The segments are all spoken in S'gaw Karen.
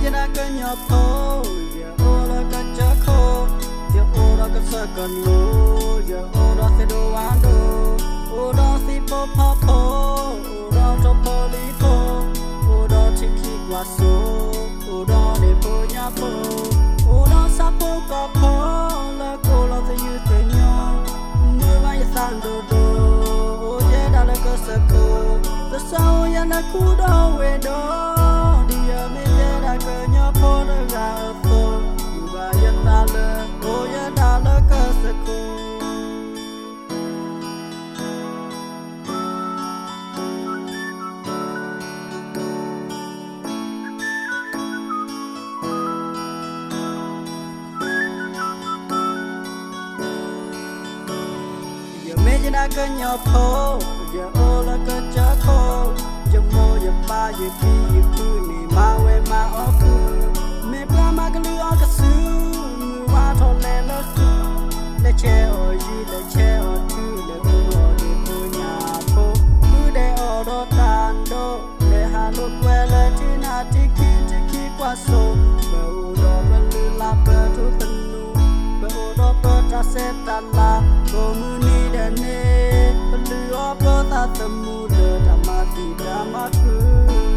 ယမ့ၢ်ဒၣ်ကညီဖိ, ယအိၣ်လၢကစၢၢ်ခိၣ်, ယအိၣ်ဒီးကစၢၢ်ကလိၤ, ယအိၣ်ဒီးသ့ၣ်ဒိၣ်ဝၣ်ဒိၣ်, အိၣ်ဒီးသံၣ်ဖိဖီဖိ, အိၣ်ဒီးထိၣ်ဖိလံၣ်ဖိ, အိၣ်ဒီးထံခံကွၢ်စိ, အိၣ်ဒီးဒ့ၣ်ဖိညၣ်ဖိ, အိၣ်ဒီးဆၣ်ဖိကီၢ်ဖိ, လၢကိးလီၤသယုၢ်သညိ, မုာ်ဘၣ်ယသးဒိၣ်ဒိၣ်, အိၣ်ယဲဒၣ်လၢကစၢၢ်ခိၣ်, ကစၢ်အိၣ်ယဲလၢခူဒီးဝ့ၢ်ဒီး, ဒ်ယမ့ၢ်ယဲဒၣ်ကညီဖိတဂၤအသိး, မုာ်ဘၣ်ယသးလၢ အိၣ်ယဲဒၣ်လၢကစၢၢ်ခိၣ်. ယမ့ၢ်ယဒၣ်ကညီဖိ, ယအိၣ်လၢကစၢၢ်ခိၣ်, ယမိၢ်ယပၢ်ယဖံယဖုန့ၣ် မၤဝဲမၤအီၣ်ဃုာ်, မ့ၢ်ပှၤမၤကလုၢ်အီၣ်ကစု, မုၢ်ဝါထီၣ်လဲၤလၢဃုာ်, လဲၤဆဲးအီၣ်ယုၢ် လဲၤဆဲးအီၣ်ထူ, လဲၤဃုအီၣ်ဒ့ၣ်ဖိညၣ်ဖိ, ဃုဒဲးအီၣ်ဒီးတၢ်ဒိၣ်, လဲၤဟးလိာ်ကွဲလၢထံနၢ်ထံခံထံခံကွၢ်စိ, ပအိၣ်ဒီးပလုၢ်လၢ်ပထိၣ်သနူ, ပအိၣ်ဒီးပတၢ်ဆဲးတၢ်လၤ, ကိးမုၢ်နံၤဒဲးန့ၣ်, ပလုၢ်အီၣ်ပသးသမူလၢတၢ်မၤသံတၢ်မၤဃုာ်.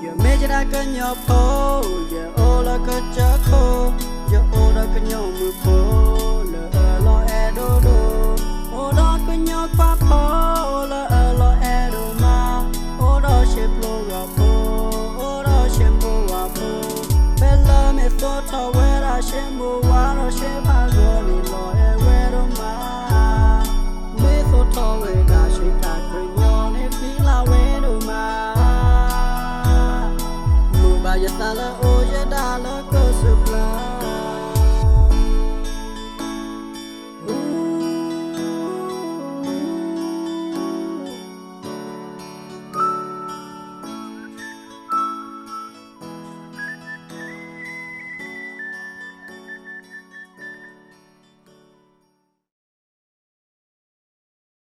ယမ့ၢ်ယဒၣ်ကညီဖိ, ယအိၣ်လၢကစၢၢ်ခိၣ်, ယအိၣ်ဒီးကညီမုၣ်ဖိ, လၢအလီၤအဲၣ်ဒိၣ်ဒိၣ်, အိၣ်ဒီးကညီခွါဖိ, လၢအလီၤအဲၣ်ဒိၣ်မး, အိၣ်ဒီးဆ့ပျိဂီၤဖိ, အိၣ်ဒီးဆ့မိၢ်ဝၤဖိ, ဖဲလၢမ့ၢ်သိၣ်ထီၣ်ဝဲဒၣ်ဆ့မိၢ်ဝၤဒီးဆ့ဖးဂီၤန့ၣ် လီၤအဲၣ်ဝဲဒိၣ်မး, မ့ၢ်သိၣ်ထီၣ်ဝဲဒၣ်ဆ့ကၤကညီန့ၣ် ဃံလၤဝဲဒိၣ်မး, မုာ်ဘၣ်ယသးလၢ